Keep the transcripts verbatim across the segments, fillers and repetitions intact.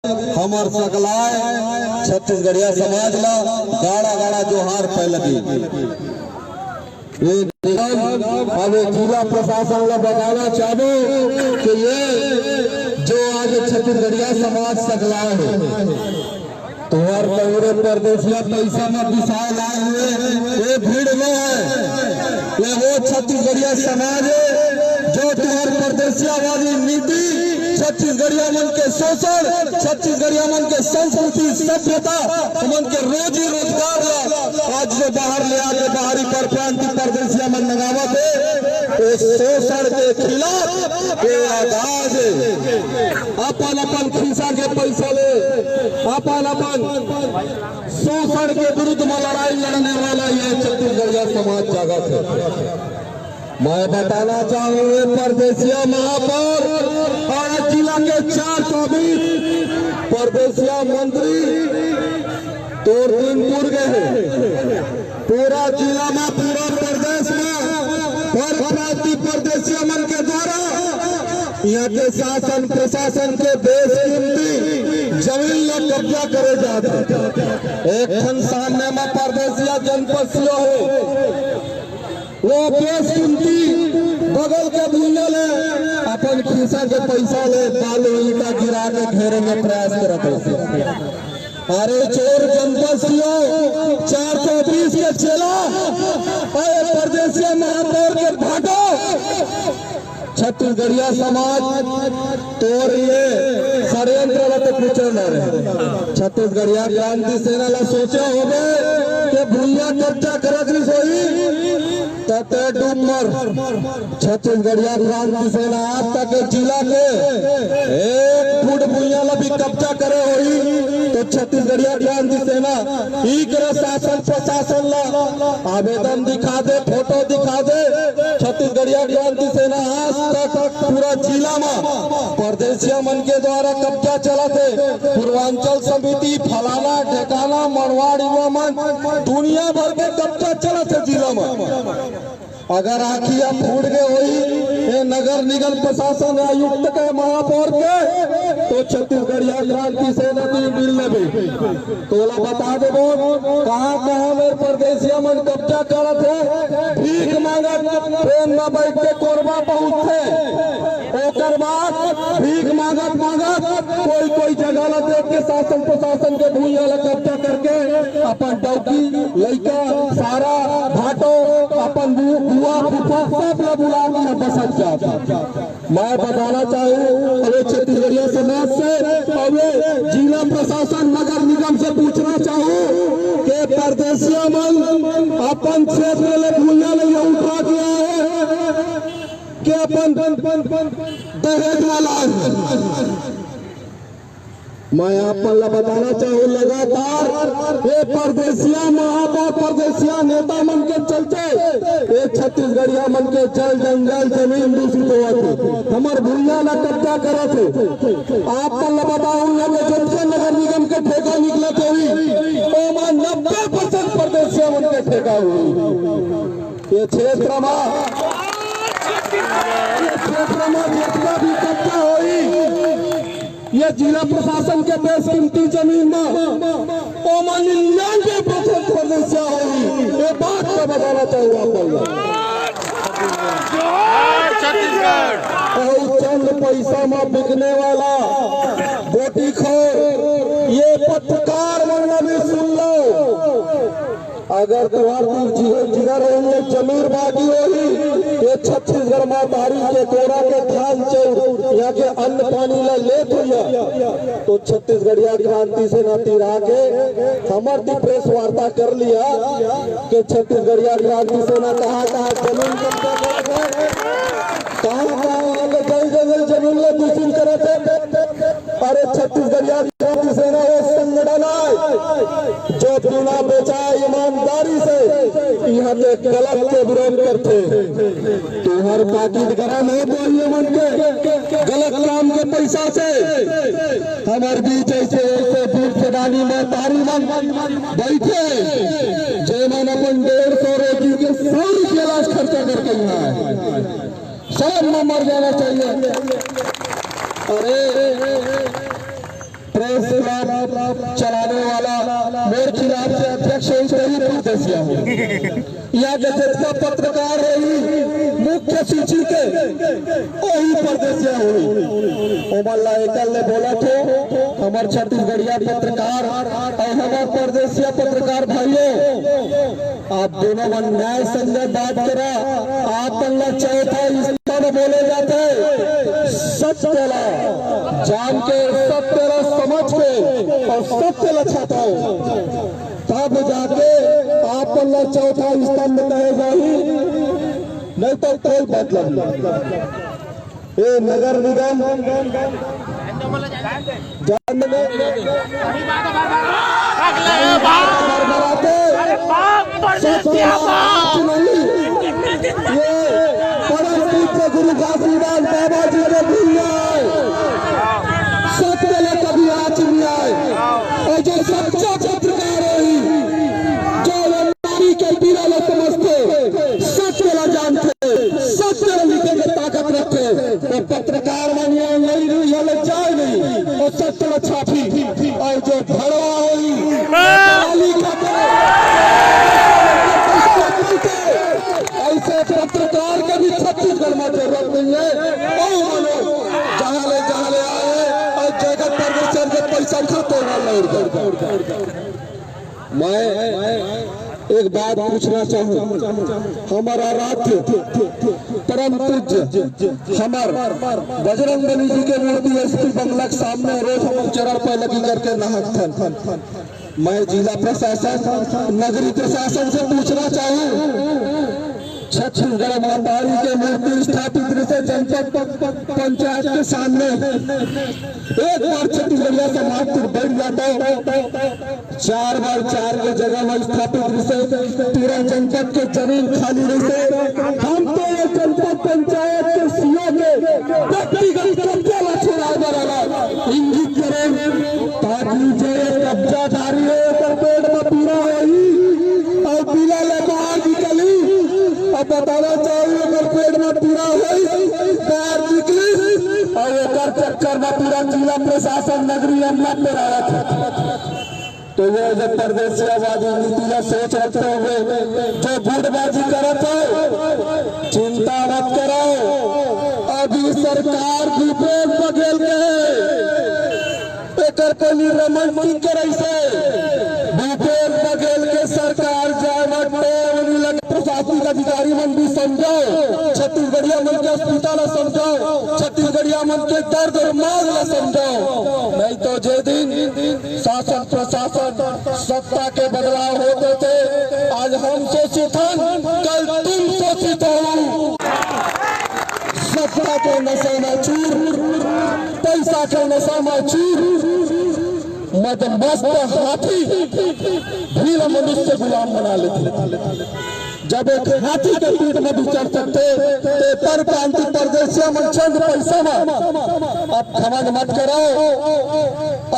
हमर सकलाय छत्तीसगढ़िया समाज ला गाड़ा गाड़ा जोहार पै लगी। ये निगम, अब ये जिला प्रशासन ला बताना चाहूँ कि ये जो आज छत्तीसगढ़िया समाज सकलाय हे, तुहर कौरे परदेसिया पैसा म बिसाय लाए हुए ये भीड़ में है। ये वो छत्तीसगढ़िया समाज है जो तुहर परदेसियावादी नीति, छत्तीसगढ़िया मन के शोषण, छत्तीसगढ़िया मन के संस्कृति, सभ्यता, हमन के रोजी रोजगार ला आज जो बाहर ले आके बाहरी परप्रांति परदेसिया मन मंगावत हे, वो शोषण के खिलाफ ये आगाज है। अपन अपन खीसा के पैसा ले, अपन अपन शोषण के विरुद्ध में लड़ाई लड़ने वाला ये छत्तीसगढ़िया समाज जागत है। मैं बताना चाहूँ, ये परदेसिया महापौर और जिला के चार सौ बीस परदेसिया मंत्री तोर दिन पुर गए हैं। पूरा जिला में, पूरा प्रदेश में पर प्रांति परदेसिया मन के द्वारा यहाँ के शासन प्रशासन के बेशकीमती जमीन ला कब्जा करे जात हे। एक ठन सामने में परदेसिया जनपद सीओ हे, वो बेशकीमती बगल के भुइयां ले अपन खीसा के पैसा ले बालू ईंटा गिरा के घेरे के प्रयास करत हे। अरे चोर जनपद सीओ, चार सौ बीस के चेला, अरे परदेसिया महापौर के भाटो, छत्तीसगढ़िया समाज तोर ये षड्यंत्र ला तो कुचल डारे। छत्तीसगढ़िया क्रांति सेना ला सोचे होबे के भुइयां कब्जा करत रहिस होही, त तैं डूब मर। छत्तीसगढ़िया क्रांति सेना आज तक जिला के एक फुट भुइयां ला भी कब्जा करे होही, तो छत्तीसगढ़िया क्रांति सेना इकरा शासन प्रशासन ला आवेदन दिखा दे, फोटो दिखा दे। छत्तीसगढ़िया क्रांति सेना आज तक पूरा जिला में परदेसिया मन के द्वारा कब्जा चलत हे। पूर्वांचल समिति, फलाना ढेकाना, मरवाड़ युवा मन, दुनिया भर के कब्जा चलत हे जिला में। अगर आँखिया फूट गे होही ये नगर निगम प्रशासन आयुक्त के, महापौर के, तो छत्तीसगढ़िया क्रांति सेना ती मिल लेबे। तोला बता देबो, कहाँ कहाँ मेर परदेसिया मन कब्जा करत हे, भीख मांगत, ट्रेन में बैठ के कोरबा पहुँचथे, ओकर बाद भीख मांगत मांगत कोई कोई जगह ला देख के शासन प्रशासन के भुइयां ला कब्जा करके अपन डौकी, लइका, सारा भाटो, अपन बु-, बुआ फूफा सब ला बुला के यहाँ बसत जात। मैं बताना चाहूँ, अबे छत्तीसगढ़िया समाज से, अबे जिला प्रशासन, नगर निगम से पूछना चाहूँ कि परदेसिया मन अपन क्षेत्र ले भुइयां ले ये उठा के आए कि अपन दहेज वाला है। मैं आप मन ला बताना चाहूँ, लगातार ये परदेसिया महापौर, परदेसिया नेता मन के चलते ये छत्तीसगढ़िया मन के जल जंगल जमीन दूषित होवत हे, हमर भुइयां ला कब्जा करत हे। आप मन ला बताऊँ, यहाँ के जतका नगर निगम के ठेका निकलत होही, ओमा नब्बे परसेंट परदेसिया मन के ठेका होही। ये क्षेत्र मा, ये क्षेत्र मा जतका भी कब्जा होही, ये जिला प्रशासन के बेशकीमती जमीन मा ओमा निन्यानवे परसेंट परदेसिया होही। ये बात मैं बताना चाहूँ आप मन ला। जोहार छत्तीसगढ़। अउ चंद पैसा मा बिकने वाला बोटीखोर, ये पत्रकार मन ला भी सुन लो। अगर तुहार तीर जिगर, जिगर होही, जमीर बाकी होही, ये छत्तीसगढ़ महतारी के कोरा के धान चाउर, यहाँ के अन्न पानी ला लेत होइया, तो छत्तीसगढ़िया क्रांति सेना तीर आके हमर ती प्रेस वार्ता कर लिया कि छत्तीसगढ़िया क्रांति सेना कहाँ कहाँ जमीन कब्जा करत हे, कहाँ कहाँ जल जंगल जमीन ला दूषित करत हे। अरे छत्तीसगढ़िया क्रांति सेना वो संगठन आय जो बिना बेचा ईमानदारी से यहाँ के गलत के विरोध करथे। तुहर पाकिट गरम हे बोलिए मन के गलत काम के पैसा से हमर बीच ऐसे ऐसे वीर सेनानी महतारी मन बैठे, जेमन अपन डेढ़ सौ रोटी के सौ रुपया लाश खर्चा करके यहाँ आए। शर्म में मर जाना चाहिए। अरे प्रेस क्लब चलाने वाला मोर खिलाफ से अध्यक्ष होही, तही परदेसिया होही। या जतेक पत्रकार रही मुख्य सूची के, वही परदेसिया होही। ओमन ला एकर ले बोलत हो, हमर छत्तीसगढ़िया पत्रकार अउ हमर परदेसिया पत्रकार भाइयों, आप दोनों मन न्याय संगत बात करा। आप मन ला चौथा स्तंभ बोले जाथे, सत्य ला जान के, सत्य ला समझ के अउ सत्य ला छापो, तब जाके आप मन ला चौथा स्तंभ कहे जाही, नहीं तो कोई मतलब नहीं। ए नगर निगम जान में भरभराते सत्य ला आँच नहीं, ये परम पूज्य गुरु घासीदास बाबा जी के भी न्याय, सत्य ला कभी आँच नहीं आए। अउ जो सच्चा पत्रकार होही, जो नारी के पीड़ा ला समझथे, सत्य ला जानथे, सत्य ला लिखे के ताकत रखथे, वो पत्रकार मन ये नहीं, नहीं, ये ले जाए नहीं, वो सत्य ला छापही। अउ जो भड़वा होही, गाली खाथे, अइसे पत्रकार के भी छत्तीसगढ़ में जरूरत नहीं है। अउ मनो, जहाँ ले, जहाँ ले आए हैं, अउ जगत परमेश्वर के पैसा खाते हैं, लौट कर। मैं एक बात पूछना चाहूँ, हमारा रात परम पूज्य हमर बजरंग बली जी के मूर्ति एसपी बंगला के सामने रोज हमर चरण पर लगी करके नहात थन। मैं जिला प्रशासन, नगरी प्रशासन से पूछना चाहूँ, छत्तीसगढ़ महतारी के मूर्ति स्थापित से जनपद पंचायत के सामने एक बार छत्तीसगढ़िया समाज फिर बैठ जाता है। चार बार चार के जगह में स्थापित रिहिसे, पूरा जनपद के जमीन खाली रिहिसे। हम तो ये जनपद पंचायत के सीओ के व्यक्तिगत कब्जा ला छुड़ाए बर आला इंगित करेन, ताकि जो ये कब्जाधारी है, ओकर पेट में पीड़ा होही, अउ पीला ले बाहर निकली। अब बताना चाहूँ, ओकर पेट में पीड़ा होही, बाहर निकली, अउ ओकर चक्कर में पूरा जिला प्रशासन, नगरी अमला पे आवत है। तो ये जो परदेसियावादी नीति ला सोच रखते हुए जो गुटबाजी करत हो, चिंता मत करो। अभी सरकार भूपेश बघेल के हे, एकर कोई निरमन सिंह के रहिसे। भूपेश बघेल के सरकार जाए मत दे, उन इलाका प्रशासनिक अधिकारी मन भी समझाओ, छत्तीसगढ़िया मन के अस्मिता ला समझाओ, छत्तीसगढ़िया मन के दर्द अउ मांग ला समझाओ। नहीं तो जे दिन शासन प्रशासन सत्ता के बदलाव होत होत, आज हम शोषित हन, कल तुम शोषित हो। सत्ता के नशा में चूर, पैसा के नशा में चूर, मद मस्त हाथी भी ला मनुष्य गुलाम बना लेथे। जब एक हाथी के पीठ में भी चढ़ सकथे, तो पर प्रांति परदेसिया मन चंद पैसा में अब घमंड मत करो।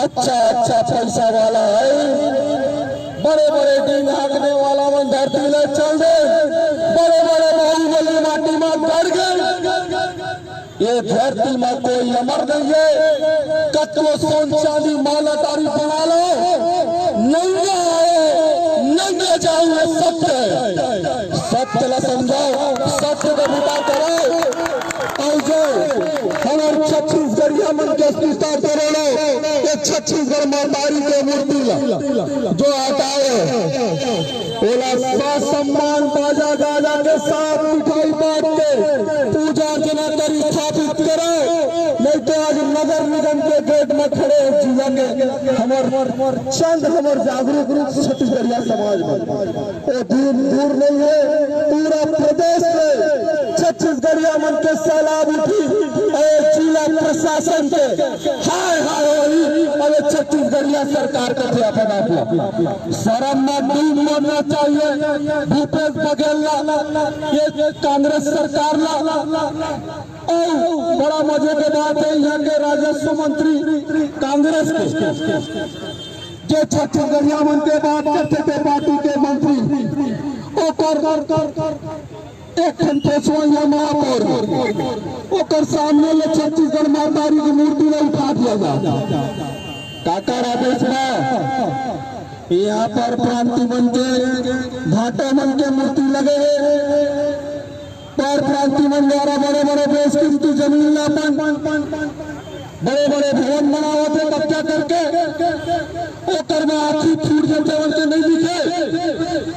अच्छा अच्छा पैसा वाला है, बड़े बड़े डींग हाँकने वाला मन धरती ले चल दे, बड़े बड़े बाहुबली माटी में गड़ गए। ये धरती में कोई अमर नहीं है। कतको सोन चांदी माला तारी बना लो, नंगा आओ, नंगा जाओ, ये सत्य है। सत्य ला समझाओ, सत्य का बुता करो। अउ जो हमर छत्तीसगढ़िया मन के अस्मिता तोड़े लो, ये छत्तीसगढ़ महतारी के मूर्ति ला जो हटाए, ओला ससम्मान बाजा गाजा के साथ मिठाई बांट के पूजा अर्चना कर स्थापित करो, नहीं तो आज नगर निगम के गेट में खड़े हो जिला के हमर चंद हमर जागरूक रूप छत्तीसगढ़िया समाज में वो दिन दूर नहीं है। पूरा प्रदेश में छत्तीसगढ़िया मन के सैलाब उठी। अरे जिला प्रशासन के हाय हाय होई, अरे छत्तीसगढ़िया सरकार के थे अपन आप ला। शर्म में डूब मरना चाहिए भूपेश बघेल ला, ये कांग्रेस सरकार ला। अउ बड़ा मजे के बात है, यहाँ के राजस्व मंत्री कांग्रेस के, जे छत्तीसगढ़िया मन के बात करथे ते पार्टी के मंत्री, ओकर एक ठन फेसवा यहाँ महापौर, ओकर सामने ले छत्तीसगढ़ महतारी की मूर्ति ला उठा दिया जाए। काकर आदेश म यहाँ पर प्रांति मन के भाटा मन के मूर्ति लगे हे। पर प्रांति मन द्वारा बड़े-बड़े बेशकीमती जमीन ला अपन बड़े-बड़े भवन बनावत हे कब्जा करके, ओकर में आँखी फूट जाथे, ओकर नहीं दिखे।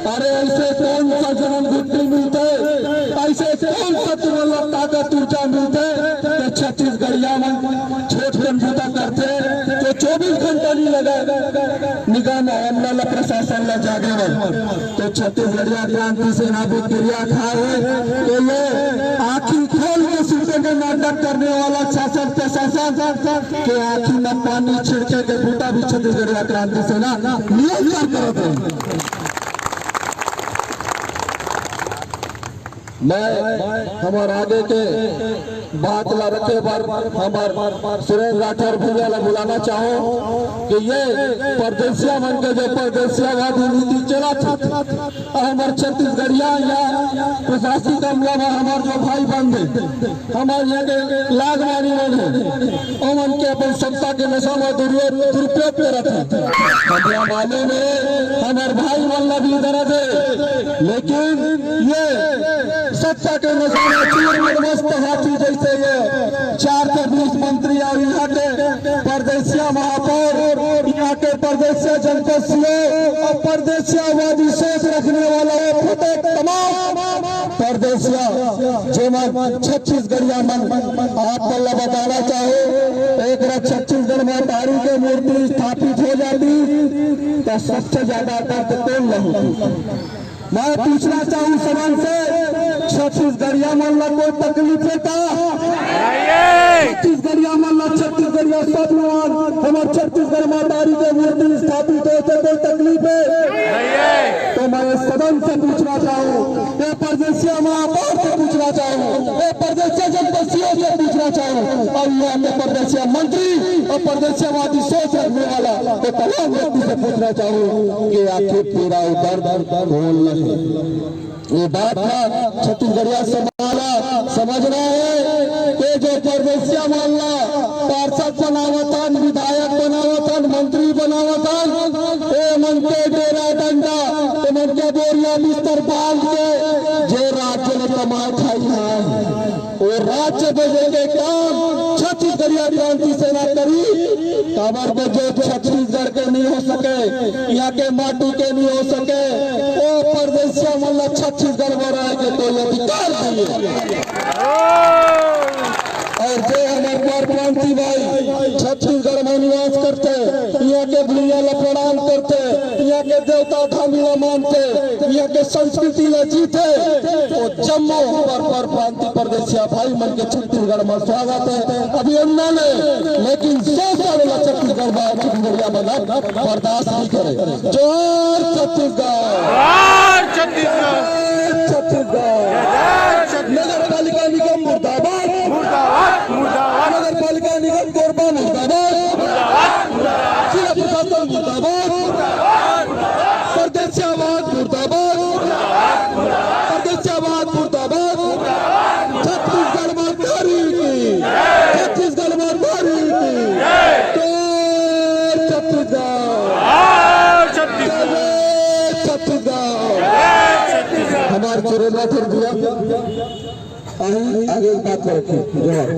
अरे, ऐसे कौन सा जन्म बुद्धि मिलथे, ऐसे कौन सा तुमन ला ताकत ऊर्जा मिलथे कि छत्तीसगढ़िया मन छोट कन बूता करथे तो चौबीस घंटा नहीं लगे। निगम अमला ला, प्रशासन ला जागे बर। तो छत्तीसगढ़िया क्रांति सेना भी किरिया खाए हे कि ये आँखी खोल के सूते के नाटक करने वाला शासन प्रशासन के आँखी में पानी छिड़के के बूता भी छत्तीसगढ़िया क्रांति सेना निरंतर करत हे। मैं हमर आगे के बात ला रखे बर हमर सुरेंद्र राठौर भैया ला बुलाना चाहूँ कि ये परदेसिया मन के जो परदेसियावादी नीति चलत हे, हमर छत्तीसगढ़िया या प्रशासनिक अमला में हमर जो भाई बंद हे, हमर यहाँ के लाग मारी मन हे, ओमन के अपन सत्ता के नशा में दुरुपयोग, दुरुपयोग करत हे। हमरा मालूम हे, हमर भाई मन ला भी दर्द हे, लेकिन ये सत्ता के नशा में चूर में मस्त हाथी जैसे ये चार सौ बीस मंत्री और यहाँ के परदेसिया महापौर, यहाँ के परदेसिया जनपद सीओ और परदेसियावादी सोच रखने वाला ये प्रत्येक तमाम परदेसिया जेमन छत्तीसगढ़िया मन, आप मन ला बताना चाहूँ, एक बार छत्तीसगढ़ महतारी के मूर्ति स्थापित हो जाती तो सबसे ज्यादा दर्द कौन ला होती? मैं पूछना चाहूँ सदन से, छत्तीसगढ़िया मन ला कोई तकलीफ हे का? छत्तीसगढ़िया मन ला, छत्तीसगढ़िया सब लोग, हमर छत्तीसगढ़ महतारी के मूर्ति स्थापित होए से कोई तकलीफ हे? तो मैं सदन से पूछना चाहूँ, ये परदेसिया महापौर से पूछना चाहूँ, ये परदेसिया जनपद सीओ से पूछना चाहूँ, और यहाँ के परदेसिया मंत्री और परदेसियावादी सोच रखने वाला तो तमाम व्यक्ति से पूछना चाहूँ कि आखिर पीड़ा और दर्द कौन ला हे? ये बात ला छत्तीसगढ़िया समाज ला समझना हे कि जो परदेसिया मन ला पार्षद बनावत हन, विधायक बनावत हन, मंत्री बनावत हन, ए मन के डेरा डंडा, ए मन के बोरिया बिस्तर बांध के जे राज्य ले कमाए खाई हे, वो राज्य बदले के काम छत्तीसगढ़िया क्रांति सेना करी। काबर के जो छत्तीसगढ़ के नहीं हो सके, यहाँ के माटी के नहीं हो सके, वो परदेसिया मन ला छत्तीसगढ़ में रहे के कोई अधिकार नहीं हे। और जे हमर परप्रांति भाई छत्तीसगढ़ में निवास करथे, यहाँ के भुइयां ला प्रणाम करथे, यहाँ के देवता धामी ला मानथे, यहाँ के संस्कृति ला जीथे, तो जम्मो हमर परप्रांति परदेसिया भाई मन के छत्तीसगढ़ में स्वागत हे, अभिनंदन हे, लेकिन सौ साल ला छत्तीसगढ़ में छत्तीसगढ़िया मन बर्दाश्त नहीं करे। जोहार छत्तीसगढ़। जोहार छत्तीसगढ़। जोहार छत्तीसगढ़। जोहार छत्तीसगढ़। नगर पालिका निगम मुर्दाबाद। मुर्दाबाद, मुर्दाबाद। नगर पालिका निगम कोरबा मुर्दाबाद। मुर्दाबाद, मुर्दाबाद। जिला प्रशासन मुर्दाबाद। मुर्दाबाद, मुर्दाबाद। परदेसियावाद मुर्दाबाद। मुर्दाबाद, मुर्दाबाद। परदेसियावाद मुर्दाबाद। मुर्दाबाद, मुर्दाबाद। छत्तीसगढ़ महतारी की। जय। छत्तीसगढ़ महतारी की। जय। जोहार छत्तीसगढ़। जोहार छत्तीसगढ़। जोहार छत्तीसगढ़। जोहार छत्तीसगढ़। हमारे सुरेंद्र राठौर भैया, आइए, आगे एक बात रखिए। जोहार।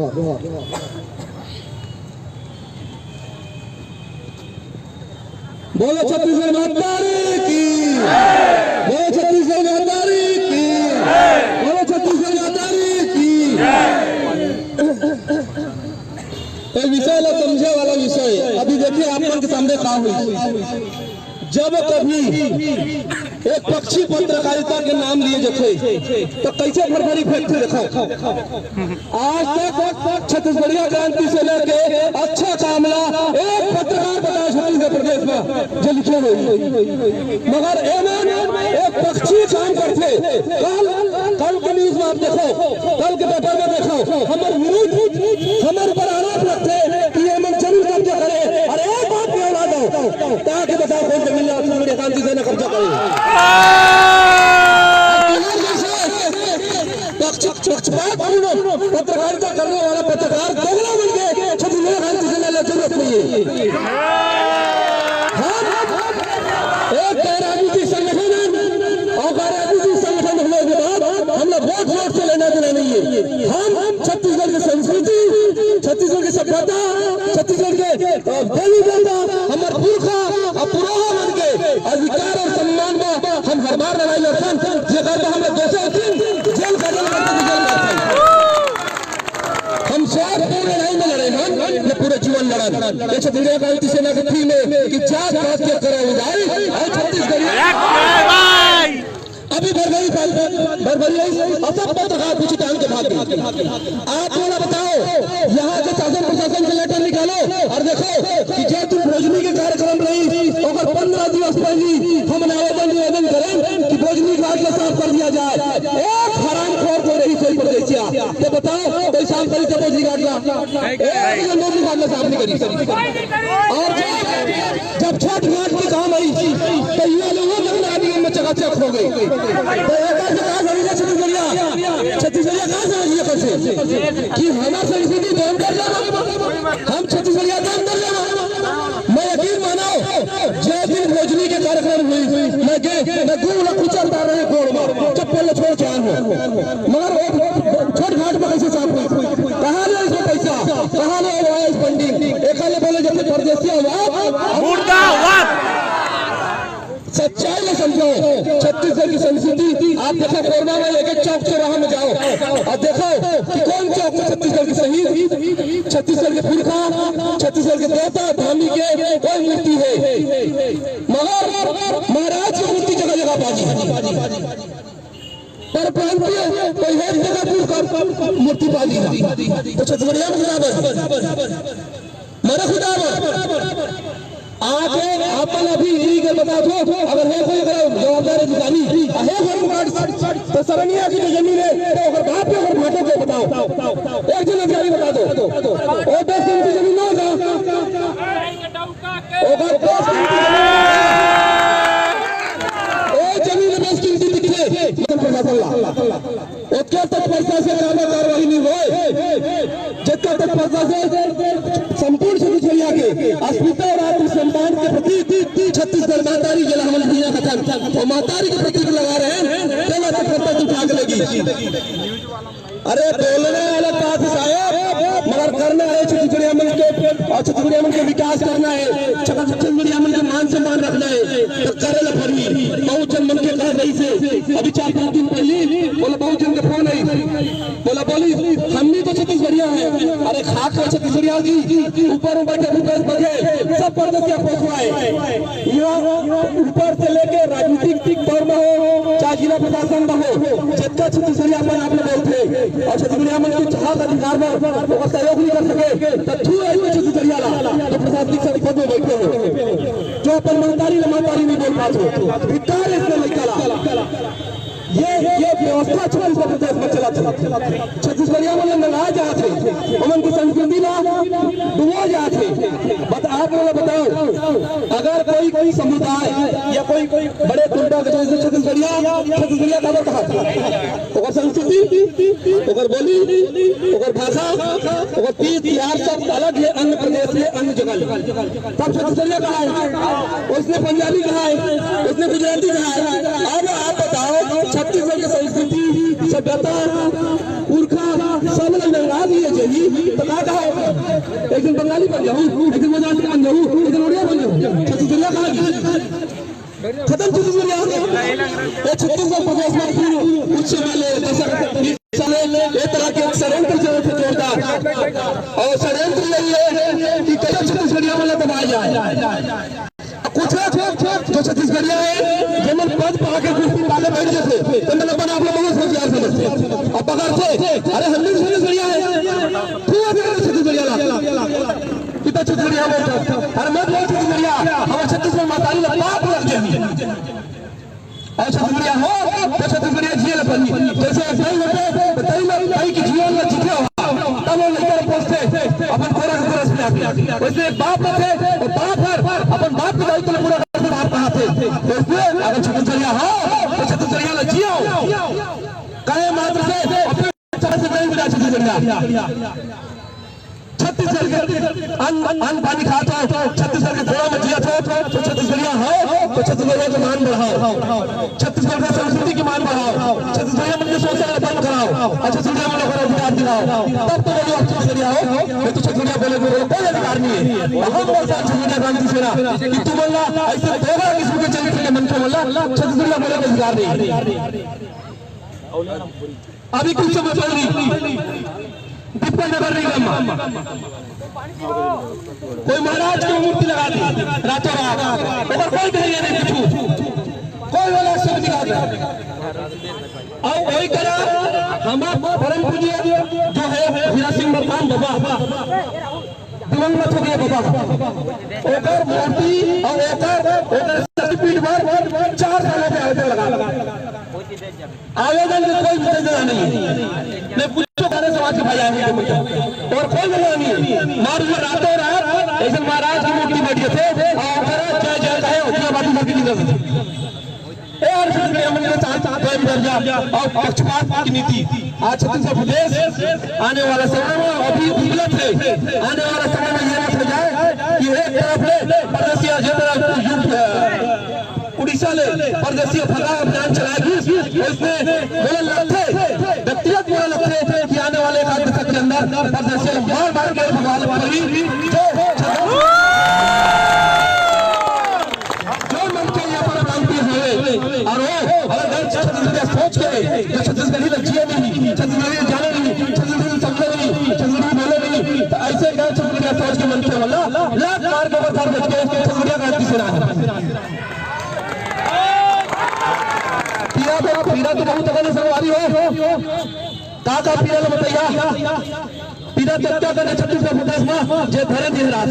बोलो छत्तीसगढ़ महतारी की, बोलो छत्तीसगढ़ महतारी की, बोलो छत्तीसगढ़ महतारी की। ये विषय ला समझे वाला विषय। अभी देखिए, आप मन के सामने का हुई। जब कभी एक पक्षी पत्रकारिता के नाम लिए जथे, तो कैसे फरफरी फेंकथे देखो। आज तक छत्तीसगढ़िया क्रांति सेना के अच्छा काम ला एक पत्रकार बताए छत्तीसगढ़ प्रदेश में जे लिखे होही। मगर एमन एक पक्षी काम करथे। कल, कल के न्यूज में आप देखो, कल के पेपर में देखो, हमर विरुद्ध, हमर ऊपर आरोप लगथे कि एमन जमीन कब्जा करे। अरे एक बात नहीं होना दो, ताकि बताओ कौन जमीन ला छत्तीसगढ़िया क्रांति सेना कब्जा करे। पक्ष-, पक्षपातपूर्ण पत्रकारिता करने वाला पत्रकार दोगला बन के छत्तीसगढ़ राज्य से लेने जरूरत नहीं है। हम छत्तीसगढ़ के संस्कृति, छत्तीसगढ़ के सभ्यता, छत्तीसगढ़ के, अ, देवी देवता, हमर पुरखा अउ पुरखा मन के अधिकार अउ सम्मान बर हम हर बार लड़ाई लड़थन, जेकर बर हमला दोसर दिन जेल का जेल करके गुजर जाथे। हम स्वार्थपूर्ण लड़ाई में लड़े हन, ये पूरे जीवन लड़न। ये छत्तीसगढ़ क्रांति सेना के थीम है कि जात पात के करो उधारी, अउ छत्तीसगढ़ी अभी भरभरी, भरभरी रही, अउ सब पत्रकार कुछ टांग के भाग गए। आप थोड़ा बताओ, यहाँ के शासन प्रशासन से लेटर निकालो अउ देखो कि जे दिन भोजनी के कार्यक्रम रही, ओकर पंद्रह दिवस पहली हमन आवेदन निवेदन करें कि भोजनी घाट ला साफ कर दिया जाए। एक हरामखोर कोई रही, कोई परदेसिया, तो बताओ, कोई साफ करी तो भोजनी घाट ला? एक जन भोजनी घाट ला साफ नहीं करी। अउ जब जब छठ घाट के काम आई, तो ये लोगों के नालियों में चकाचक हो गई। तो एकर से का समझिए छत्तीसगढ़िया? छत्तीसगढ़िया का समझिए कैसे? कि हमार संस्कृति दम कर जावा, हम छत्तीसगढ़िया दम कर जावा। मैं यकीन मानो, जे दिन भोजनी के कार्यक्रम हुई, मैं गे, मैं गुड़ ला कुचलता रहे गोड़ में, चप्पल ला छोड़ के आए हूँ। मगर वो छठ घाट में कैसे साफ हुई? कहाँ ले इसमें पैसा? कहाँ ले वो आया इस फंडिंग? एकाले बोले जैसे परदेसिया हुआ। मुर्दाबाद। सच्चाई में समझो, छत्तीसगढ़ की संस्कृति। आप देखो, कोरोना में एक एक चौक चौराहा में जाओ अउ देखो कि कौन चौक में छत्तीसगढ़ के शहीद, छत्तीसगढ़ के पुरखा, छत्तीसगढ़ के देवता धामी के कोई मूर्ति है, मगर महाराज की मूर्ति जगह जगह बाजी। पर प्रांतीय कोई एक जगह दूर कर मूर्ति बाजी। तो छत्तीसगढ़िया में बराबर। मरे खुदा बर। आके आपन अभी यही के बता दो, अगर है कोई अगर जवाबदार अधिकारी, है होम गार्ड, तो सरनिया की जो जमीन है, तो अगर बाप के अगर भाटो के बताओ, एक जन अधिकारी बता दो, वो दस दिन की जमीन ना हो जाओ, अगर दस दिन की जमीन ना हो जाओ, वो जमीन दस दिन की दिखे, मतलब प्रशासन ला। ओतका तत्परता से काबर कार्रवाई नहीं होय, जतका तत्परता से संपूर्ण छत्तीसगढ़िया के अस्मिता अउ आत्मसम्मान के प्रतीक छत्तीसगढ़ महतारी, जेला हमन भुइयां कथन, वो महतारी के प्रतीक लगा रहे हैं, तेला तत्परता से उठा के लेगी। अरे बोलना अलग बात है साहब, मगर करना है छत्तीसगढ़िया मन के, अउ छत्तीसगढ़िया मन के विकास करना है, छत्तीसगढ़िया मन के मान सम्मान रखना है, तो करे ला पड़ही। बहुत जन मन के कहा रही से, अभी चार पांच दिन पहले बोला, बहुत जन के फोन आई, बोला, बोली, "हम भी तो छत्तीसगढ़िया हैं।" अरे, खाक ला छत्तीसगढ़िया जी, ऊपर में बैठे भूपेश बघेल, सब परदेसिया पोसवाए। यहाँ ऊपर से लेके राजनीतिक तौर में हो, चाहे जिला प्रशासन में हो, जतका छत्तीसगढ़िया अपन आप लोग बोलते हैं, अउ छत्तीसगढ़िया मन के जहाँ अधिकार में ओकर सहयोग नहीं कर सके, तो थू ऐसे छत्तीसगढ़िया ला, तो प्रशासनिक संपद में बैठे हो, जो अपन महतारी ला महतारी नहीं बोल पाते, धिक्कार है इसमें लड़का ला। ये, ये व्यवस्था छत्तीसगढ़ प्रदेश में चलत हे। छत्तीसगढ़िया मन नंगा जात हे, ओमन की संस्कृति ला डुबो जात हे। बत-, आप लोग बताओ, अगर कोई, कोई समुदाय या कोई, कोई बड़े गुंडा के जैसे छत्तीसगढ़िया, छत्तीसगढ़िया काबर कहा था? ओकर संस्कृति, ओकर बोली, ओकर भाषा, ओकर तीज तिहार सब अलग हे, अन्य प्रदेश ले, अन्य जगह ले। तब छत्तीसगढ़िया कहा है, उसने पंजाबी कहा है, उसने गुजराती कहा है। अब आप बताओ, छत्तीसगढ़ की संस्कृति, सभ्यता, पुरखा, सब लोग नंगा दिए जाही, तो का कहा है? एक दिन बंगाली बन जाऊँ, एक दिन मराठी बन जाऊँ, एक दिन उड़िया बन जाऊँ, छत्तीसगढ़िया कहा है। खत्म छत्तीसगढ़िया। ये छत्तीसगढ़ प्रदेश में पूर्ण उच्च माले दशक साले ये तरह के षड्यंत्र चलत हे जोरदार। अउ षड्यंत्र यही है कि कैसे छत्तीसगढ़िया वाला दबाया जाए। कुछ जो छत्तीसगढ़िया है, जेमन पद पा के कुर्सी पाले बैठ जथे, तो मतलब बना आप लोग बहुत होशियार समझते। अब बगैर थे, अरे हम भी छत्तीसगढ़िया है, तू अगर छत्तीसगढ़िया ला। कितना छत्तीसगढ़िया बोलता है। अरे मत बोल छत्तीसगढ़िया, हमारे छत्तीसगढ़ महतारी ला पाप लग जाएगी। अउ छत्तीसगढ़िया हो, तो छत्तीसगढ़िया जिए ला पड़ी। जैसे एक दाई होते, तो दाई ला, दाई की जीवन ला जीते हो, तब वो लड़का पोसते, अपन पूरा का पूरा समझाते। वैसे एक बाप होते, वो बाप हर, अपन बाप के दाई तो पूरा करके बाप कहाते। तो इसलिए अगर छत्तीसगढ़िया हो, तो छत्तीसगढ़िया ला जियो। कहे मात्र से, अपने विचार से नहीं मिला छत्तीसगढ़िया। छत्तीसगढ़ के अन्न, अन्न पानी खात हो, छत्तीसगढ़ के गोड़ा में जियत हो, तो छत्तीसगढ़िया हो, तो छत्तीसगढ़िया के मान बढ़ाओ, छत्तीसगढ़ के संस्कृति के मान बढ़ाओ, छत्तीसगढ़िया मन के शोषण ला बंद कराओ, अउ छत्तीसगढ़िया मन ला बोले, कोई अधिकार नहीं है। और हम बोलता छत्तीसगढ़िया क्रांति सेना कि तुमन ला ऐसे दोगला किस्म के चरित्र के मनखे मन ला छत्तीसगढ़िया बोले के अधिकार नहीं है। अभी कुछ समय पहले दीपक नगर निगम में कोई महाराज के मूर्ति लगा दी रातों रात, ओकर कोई धैर्य नहीं, कुछ कोई वाला शब्द निकाल दे। और वही करा हमार परम पूज्य जो है हीरा सिंह मरकाम बाबा, दिवंगत हो गए बाबा, ओकर मूर्ति और ओकर ओकर शक्तिपीठ पर चार सालों के आवेदन लगा। आवेदन के कोई मुद्दा नहीं है। मैं पूछो सारे समाज के भाई आए हैं, और कोई मुद्दा नहीं है। मार हुआ रातों रात ऐसे महाराज की मूर्ति बैठ गए थे और ओकरा जय जय कहे, उतना बात करके निकल सकते। ए, और फिर हमन के साथ कोई दर्जा और पक्षपात की नीति। आज छत्तीसगढ़ प्रदेश आने वाला समय में अभी उगलत है, आने वाला समय में ये मत हो जाए कि एक तरफ ले परदेसिया, जो तरफ युद्ध, अ, उड़ीसा ले परदेसिया भगाओ अभियान चलाएगी, उसमें बोले लगथे, व्यक्तिगत बोले लगथे कि आने वाले एक आध दशक के अंदर परदेसिया मार मार के भगवान पड़ी। जो जो मनखे यहाँ पर क्रांति हुए और वो अगर गैर छत्तीसगढ़िया सोच के जो छत्तीसगढ़ी ला जिए नहीं, छत्तीसगढ़ी ला जाने नहीं, छत्तीसगढ़ी ला समझे नहीं, छत्तीसगढ़ी बोले नहीं, तो ऐसे गैर छत्तीसगढ़िया सोच के मनखे वाला लात मार के बता बच के छत्तीसगढ़िया क्रांति सेना है। पीरा तो, पीरा तो बहुत अगर संगवारी हो, का का पीरा ला बताइया? पीरा तब क्या करने छत्तीसगढ़ प्रदेश में जे धरे दिन रात